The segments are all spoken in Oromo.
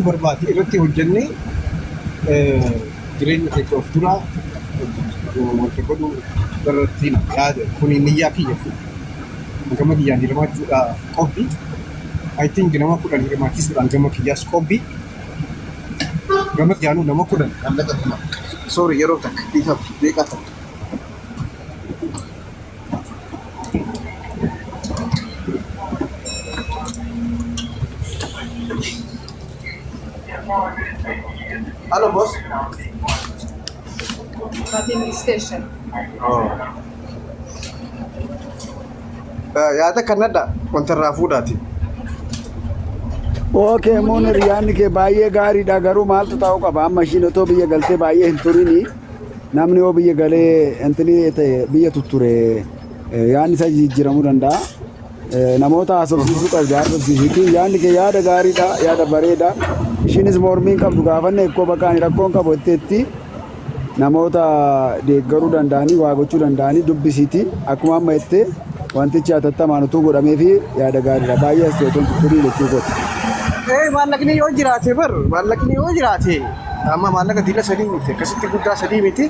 Barbaade irratti hojjennee jireenya keenya of duraa wanta godhu irratti yaada kuni niyyaa kiyya gama kiyyaan hirmaachuudhaaf qophi. I think nama 10 hirmaachisuudhaan gama kiyyaas qophi. Gama kiyyaanuu nama 10 maallaqa kana. Sorry, yeroo takka dhiifama, beekaa takka. Hello, boss. Nothing station. Oh. Yaada kanadha wanta irraa fuudhaati. Okay, Munir, yaadni kee baay'ee gaariidha, garuu maaltu ta'uu qaba? Amma ishiin otoo biyya galtee baay'ee hin turini, namni yoo biyya galee intini ta'e biyya tutture yaadni isaa jijjiiramuu danda'a. Namoota haasofsiisuu qabdi, haasofsiisiiti. Yaadni kee yaada gaariidha, yaada bareeda. Ishiinis mormii hin qabdu, gaafanne ekkoo bakka ani rakkoon qabu jetteetti. Namoota deeggaruu danda'anii waa gochuu danda'anii dubbisiiti. Akkuma amma jettee wantichi hatattamaan utuu godhameefi yaada gaariidha. Baay'ee as otoo hin tutturin jechuu kooti. Maallaqni yoo jiraate bar, maallaqni yoo jiraate amma maallaqa diila sadii miti, akkasitti guddaa sadii miti.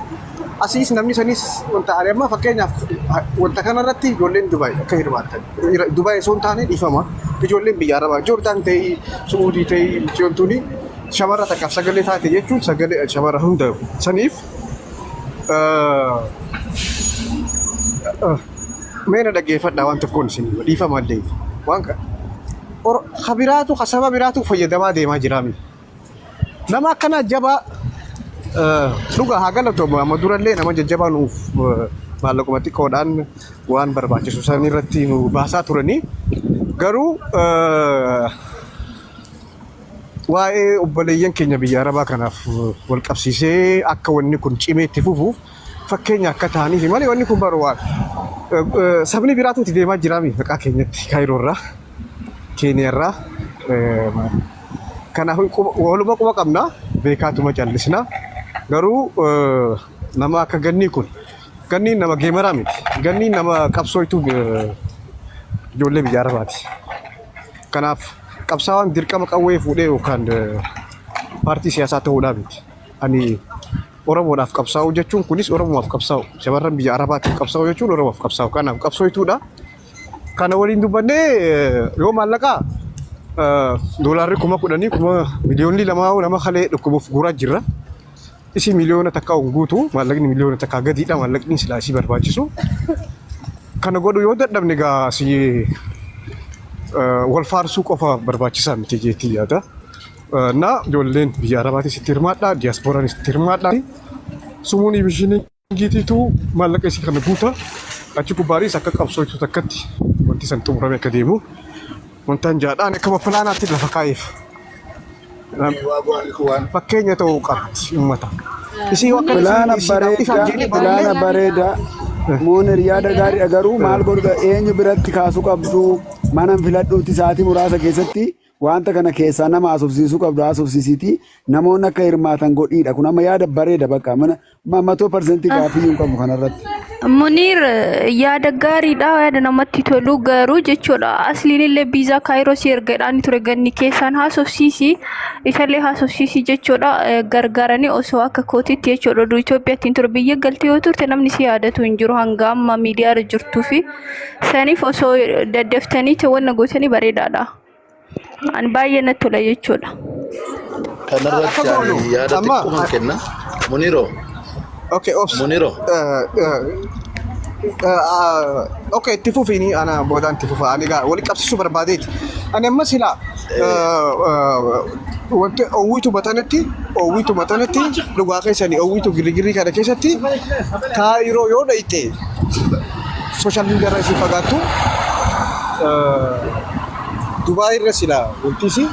Asiis namni sanis wanta ani amma fakkeenyaaf wanta kanarratti ijoolleen Dubaay akka hirmaattan, Dubaay osoo hin taane, dhiifama, ijoolleen biyya Arabaa, Joordaan ta'ii, Su'uudii ta'ii, Itiyoontuuni shamarra takkaaf sagalee taate jechuun sagalee shamarra hunda saniif mee na dhaggeeffadhaa, waan tokkoon isin dhiifama illee waan ka biraatu ka saba biraatu fayyadamaa deemaa jiraami. Nama akkana jabaa dhugaa haa galatoomu. Amma durallee nama jajjabaa nuuf maallaquma xiqqoodhaan waan barbaachisu san irratti nu baasaa turanii, garuu waa'ee obboleeyyan keenya biyya Arabaa kanaaf wal qabsiisee akka wanni kun cimee itti fufuuf fakkeenya akka ta'aniif malee, wanni kun baru waan sabni biraatu itti deemaa jiraami maqaa keenyatti Kaayiroo irraa, Keeniyaa irraa. Kanaaf waluma quba qabna, beekaatuma callisna. Garuu nama akka gannii kun, ganniin nama geemaraa miti, ganniin nama qabsooytu ijoollee biyya Arabaati. Kanaaf qabsaawaan dirqama qawwee fuudhee yookaan paartii siyaasaa ta'uudhaa miti. Ani Oromoodhaaf qabsaa'uu jechuun kunis Oromoodhaaf qabsaa'u. Shamarran biyya Arabaatiif qabsaa'u jechuun Oromoof qabsaa'u. Kanaaf qabsooytuudha. Kana waliin dubbannee yoo maallaqaa doolaarri 10,000, 2,000,000 nama kalee dhukkubuuf guuraa jirra. Isii 1 million hin guutu, maallaqni 1 million gadiidha maallaqni silaa isii barbaachisu. Kana godhu yoo dadhabne gaa si wal faarsuu qofa barbaachisaa miti jeetii yaada. Na ijoolleen biyya Arabaatis itti hirmaadha, diyaaspooraanis itti hirmaadha. Sumuun ibishinii maallaqa isii kana guuta. Achi gubbaanis akka qabsootu takkatti wanti san xumurame akka deemu. Wantaan jaadhaan akkuma pilaanaatti lafa kaa'eef. Fakkeenya ta'uu qabdi uummata. Isii akka Pilaana bareedaa, pilaana bareedaa. Moonir, yaada gaariidha, garuu maal godhuudha, eenyu biratti kaasuu qabdu? Mana filadhuutti sa'aatii muraasa keessatti wanta kana keessaa nama haasofsiisuu qabdu haasofsiisiiti, namoonni akka hirmaatan godhiidha. Kun amma yaada bareeda, bakka mana 100% gaaffii hin qabu kanarratti. Muniir, yaada gaariidha, yaada namatti tolu garuu jechuudha, asliin illee biizaa Kaayiroo si ergadhaan ture. Ganni keessaan haasofsiisi, isallee haasofsiisi jechuudha. Gargaaranii osoo akka kootitti jechuudha. Oduu Itoophiyaatti ture biyya galtee yoo turte namni si yaadatu hin jiru hanga amma miidiyaa irra jirtuu fi saniif osoo daddaftanii wanna gootanii bareedaadha. Ani baay'ee natti tola jechuudha. Kanarratti Akka goonu ani yaada amma xiqqooman kenna. Muniro, okay, obs. Muniro, Okay, itti fufiini, ana boodaan itti fufa. Ani egaa wali qabsiisuu barbaadeeti. Ani amma silaa wanti oowwitu matanatti, oowwitu matanatti, dhugaa keessanii oowwitu girgirrii kana keessatti Kaayiroo yoo dhayxe social media irra isin fagaattu, Dubaay irra silaa wanti isii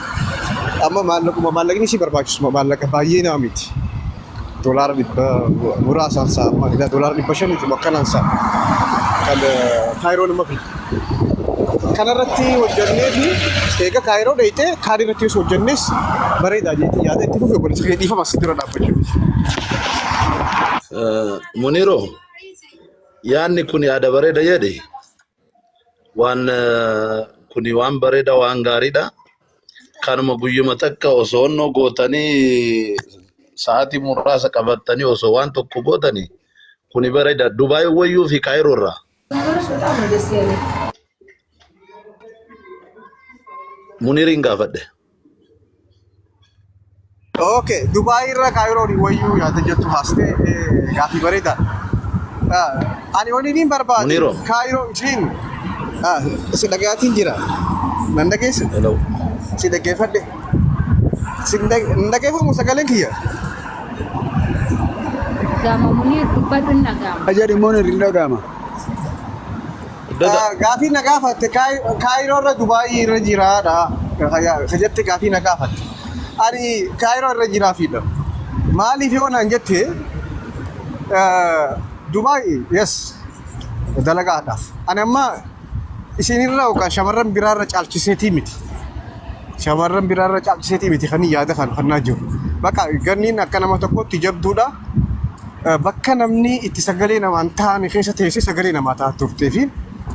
amma maallaquma, maallaqni isii barbaachisu maallaqa baay'ee nama miti. Doolaara dhibba muraasaan sa'a, amma doolaara 500ti akkanaan sa'a kan Kaayiroo nama fidu. Kanarratti hojjannee fi eega Kaayiroo dhayxee kaan irratti osoo hojjannes bareedaa jeetii yaada. Itti fufi obboleessa kee, dhiifama as dura dhaabbachuuf. Muniro, yaadni kun yaada bareeda jedhe. Waan kuni waan bareeda, waan gaariidha. Kanuma guyyuma takka osoo onnoo gootanii sa'aatii muraasa qabattanii osoo waan tokko gootanii kuni bareeda. Dubaay wayyuu fi Kaayiroo irraa. Muniiriin gaafadhe. Okay, Dubaay irra Kaayiroon wayyuu yaada jettu haastee gaaffii bareedaadha. Ani wani niin barbaade Muniiroo. Kaayiroo isiin si dhagaatiin jira. Nan dhageessu? Hello. Si dhaggeeffadhe. Si hin dhaggeeffamu sagaleen kiyya. Gama Muniir dubbadhu hin dhaga'ama. Jedhi immoo hin dhaga'ama. Guddata. Gaafii na gaafatte Kaayiroo irra Dubaayii irra jiraadha. Ka jette gaafii na gaafatte. Ani Kaayiroo irra jiraafiidha. Maaliif yoo naan jette Dubaay yes dalagaadhaaf. Ani amma isinirra yookaan shamarran biraarra caalchiseetii miti. Shamarran biraarra caalchiseetii miti kan yaada kan kannaa jiru. Bakka ganniin akka nama tokkotti jabduudha. Bakka namni itti sagalee namaan taane keessa teessee sagalee namaa ta'a turtee fi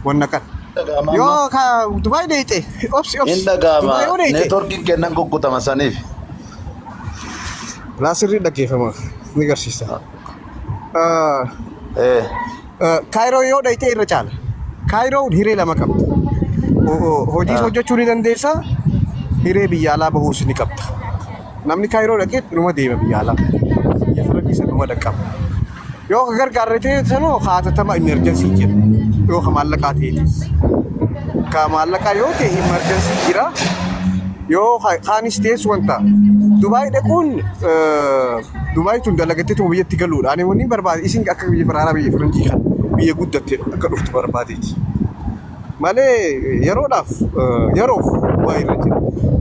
wanna kana. Dhaga'ama amma. Yoo ka Dubaay deeyxe obsi Hin obsi dhaga'ama. Dubaay yoo deeyxe Neetworkiin kennan kukkutama saniif. laa sirrii dhaggeeffama ni garsiisa. Eh. Kaayiroo yoo dhayxe irra caala. Kaayiroon hiree lama qabda. Hojiis hojjechuu ni dandeessa, hiree biyya alaa bahuus ni qabda. Namni Kaayiroo dhaqee numa deema biyya alaa. Biyya faranjii sana numa dhaqqaba. Yoo ka gargaarre ta'e sanoo haatatama emergency jira. Yoo ka maallaqaa ta'eetis. Ka maallaqaa yoo ta'e emergency jira. Yoo kaanis ta'es wanta. Dubaay dhaquun Dubaay tun dalagatteetuma biyyatti galuudha. Ani wanni barbaade isin akka biyya faraaraa biyya faranjii kan biyya guddatte akka dhuftu barbaadeeti. Malee yeroodhaaf yeroof waa irra jira.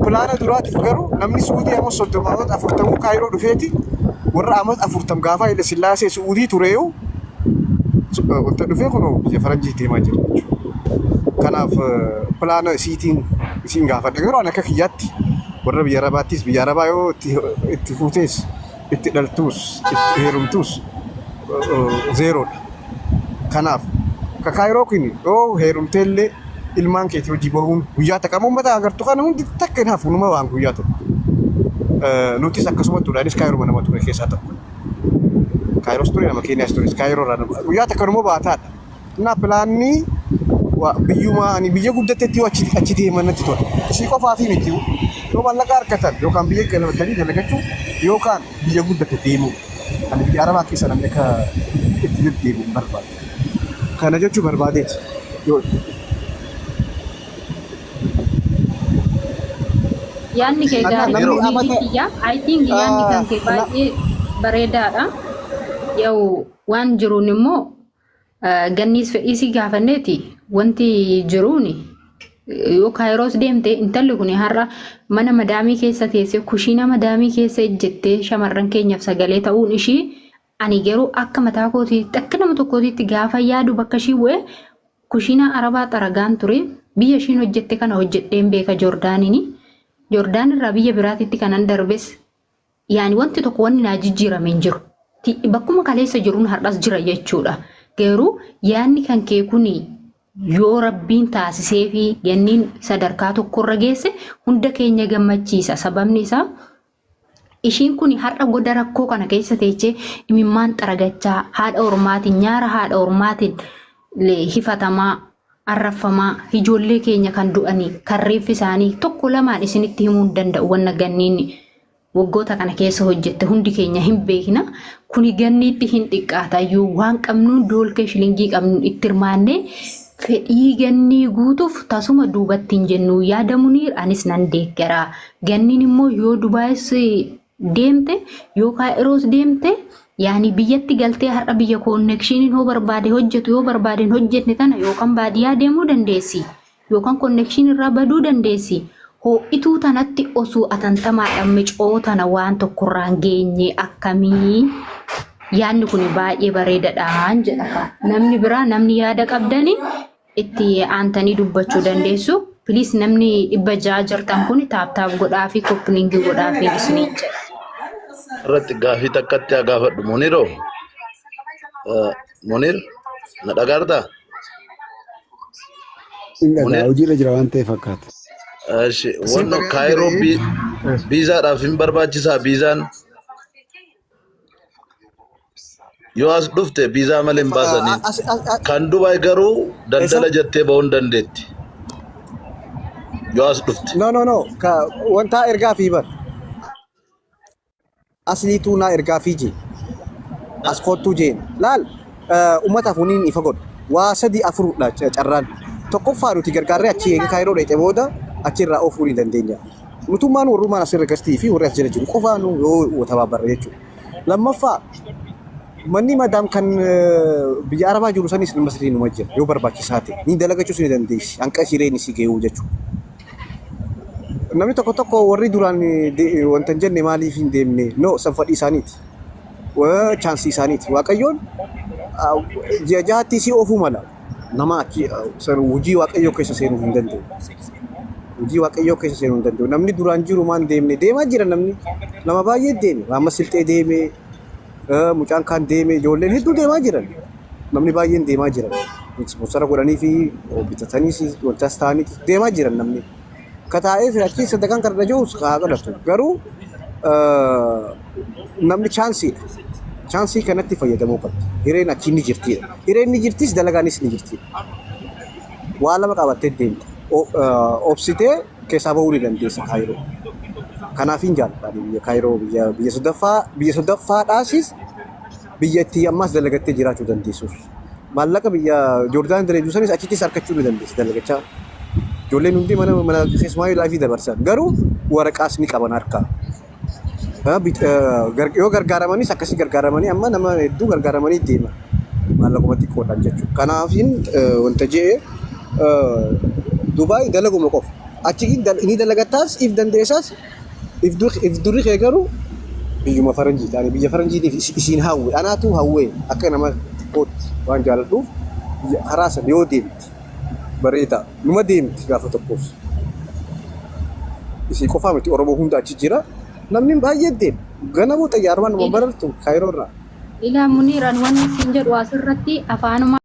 Pilaana duraatiif garuu namni Suudii amma 30 amata 40 Kaayiroo dhufeeti warra amata 40 gaafa Haile Sillaasee Suudii tureeyu wanta dhufee kunoo biyya faranjii deemaa jira jechuudha. Kanaaf pilaana isiitiin isiin gaafadha. Garuu ani akka kiyyaatti warra biyya Arabaattis biyya Arabaa yoo itti fuutees itti dhaltuus itti heerumtuus zeeroodha. Kanaaf ka Kaayiroo kun yoo heerumteellee ilmaan keetii hojii bahuun guyyaa takka amma uummata agartu kana hundi takka hin hafu numa waan guyyaa tokko. Nutis akkasuma ture anis Kaayiroo nama ture keessaa tokko. Kaayiroos ture nama Keeniyaas tures Kaayiroo irraa nama guyyaa takka numa baataadha. Innaa pilaanni biyyuma ani biyya guddattetti yoo achi achi deeman natti tola. Isii qofaafii miti yoo maallaqa argatan yookaan biyya galmatanii dalagachuu yookaan biyya guddate deemuu. Ani biyya Arabaa keessa namni akka itti deddeebi'u hin barbaadu. Kana jechuu barbaadeeti. Yoo Yaadni kee Anna gaariidha namni Yeroo amata Muniirii kiyya. I think yaadni kan kee baay'ee bareedaadha. Yaa'u waan jiruun immoo ganniis fedhii si gaafanneeti wanti jiruun yoo kaayiroos deemte intalli kun har'a mana madaamii keessa teessee kushiina madaamii keessa ejjettee shamarran keenyaaf sagalee ta'uun ishii ani garuu akka mataa kootiitti akka nama tokkootiitti gaafa yaadu bakka ishii bu'e kushiinaa arabaa xaragaan ture biyya ishiin hojjette kana hojjedheen beeka Joordaaniini. Joordaan irraa biyya biraatitti kanan darbes yaani wanti tokko wanni naa jijjiirame hin jiru. Bakkuma kaleessa jiruun har'as jira jechuudha. Garuu yaadni kan kee kuni yoo rabbiin taasisee fi ganniin sadarkaa tokkorra geesse hunda keenya gammachiisa. Sababni isaa ishiin kun har'a goda rakkoo kana keessa teechee imimmaan xaragachaa haadha ormaatiin nyaara haadha ormaatiin hifatamaa arraffamaa ijoollee keenya kan du'anii kan reeffi isaanii tokko lamaan isinitti himuu hin danda'u wanna ganniin waggoota kana keessa hojjette hundi keenya hin beekna. Kuni ganniitti hin xiqqaatayyuu waan qabnuun doolkee shilingii qabnuun itti hirmaannee fedhii gannii guutuuf tasuma duubatti hin jennu. Yaada Muniir anis nan deeggara. Ganniin immoo yoo Dubaayis deemte yoo Kaayiroos deemte yaani biyyatti galtee har'a biyya koonnekshiiniin hoo barbaade hojjetu yoo barbaade hin hojjetne tana yookaan baadiyyaa deemuu dandeessi. Yookaan connection irraa baduu dandeessi. Hoo'ituu tanatti osoo atantamaadhaan micoo tana waan tokkorraan geenye akkamii? Yaadni kun baay'ee bareedadhaan jedha kaa. Namni biraa namni yaada qabdani itti aantanii dubbachuu dandeessu. Please namni 600 jirtan kun taap taap godhaa fi koppiliingii godhaa fi isiniin jedha. Irratti gaafii takkatti haa gaafadhu. Muniroo? Munir na dhagaartaa? Hin dhagaa Munir hojiirra jira waan ta'eef fakkaata. Ashi, Siin wanno dhaga'ee jira. Kaayiroo biizaadhaaf hin barbaachisaa biizaan yoo as dhufte biizaa malee hin baasaniin. Kan Dubaay garuu Eessa? daldala jettee bahuu hin dandeetti yoo as dhufte. No, no, no. Ka wanta ergaa fi bar. Asliituu naa ergaa fi jee. As kottuu jeen. Laal ummataaf waniin ifa godhu. Waa sadii afurudha carraan. Tokkoffaa nuti gargaarree achi eega Kaayiroo dheexe booda achirraa oofuu ni dandeenya. Nutummaan warrumaan asirra gastii fi warri as jala jiru qofaa nu yoo tabaabarre jechuudha. Lammaffaa manni madaam kan biyya Arabaa jiru sanis nama sirrii numa jira yoo barbaachisaa ta'e ni dalagachuus ni dandeessi hanqa hireen isii gahuu jechuudha. Namni tokko tokko warri duraan wanta hin jenne maaliif hin deemne no san fadhii isaaniiti. Chaansii isaaniiti. Waaqayyoon ji'a jahatti isii oofuu mala. Nama achi san hojii Waaqayyoo keessa seenuu hin danda'u. Hojii Waaqayyoo keessa seenuu hin danda'u. Namni duraan jiru maan deemne deemaa jira namni. Nama baay'ee deeme. Amma Silxee deeme, mucaan kaan deeme, ijoolleen hedduu deemaa jiran. Namni baay'een deemaa jiran. Ispoonsara godhanii fi bitataniis wantas ta'anii deemaa jiran namni. Ka taa'ee fi achii sadaqaan kan irra jirus haa godhatu. Garuu namni chaansiidha. Chaansii kanatti fayyadamuu qabdi. Hireen achii ni jirtiidha. Hireen ni jirtis dalagaanis ni jirtiidha. Waa lama qabattee deemta. Obsitee keessaa bahuu ni dandeessa Kaayiroo. Kanaafin jaalladha biyya Kaayiroo biyya biyya sadaffaa biyya sadaffaadhaasis biyya itti ammaas dalagattee jiraachuu dandeessus. Maallaqa biyya Joordaan dalagu sanis achittis argachuu ni dandeessa dalagachaa. Ijoolleen hundi mana mana keessumaa laafii dabarsan. Garuu waraqaas ni qaban harkaa. Yoo gargaaramanis akkasii gargaaramanii amma nama hedduu gargaaramanii deema. Maallaquma xiqqoodhaan jechuudha. Kanaafin wanta je'e Dubaay dalaguma qofa. Achi ni dalagattaas if dandeessaas if durri kee garuu biyyuma faranjii ta'anii biyya faranjiitiif isiin hawwe. Anaatu hawwee akka nama xiqqootti waan jaaladhuuf karaa sana yoo deemte bareeda. Numa deemti gaafa tokkoof. Isii qofaa miti Oromoo hunda achi jira. Namni baay'ee deema. Ganamuu xayyaarumaan numa barartu Kaayiroo irraa. Ilaa Muniiraan wanni siin jedhu asirratti afaanuma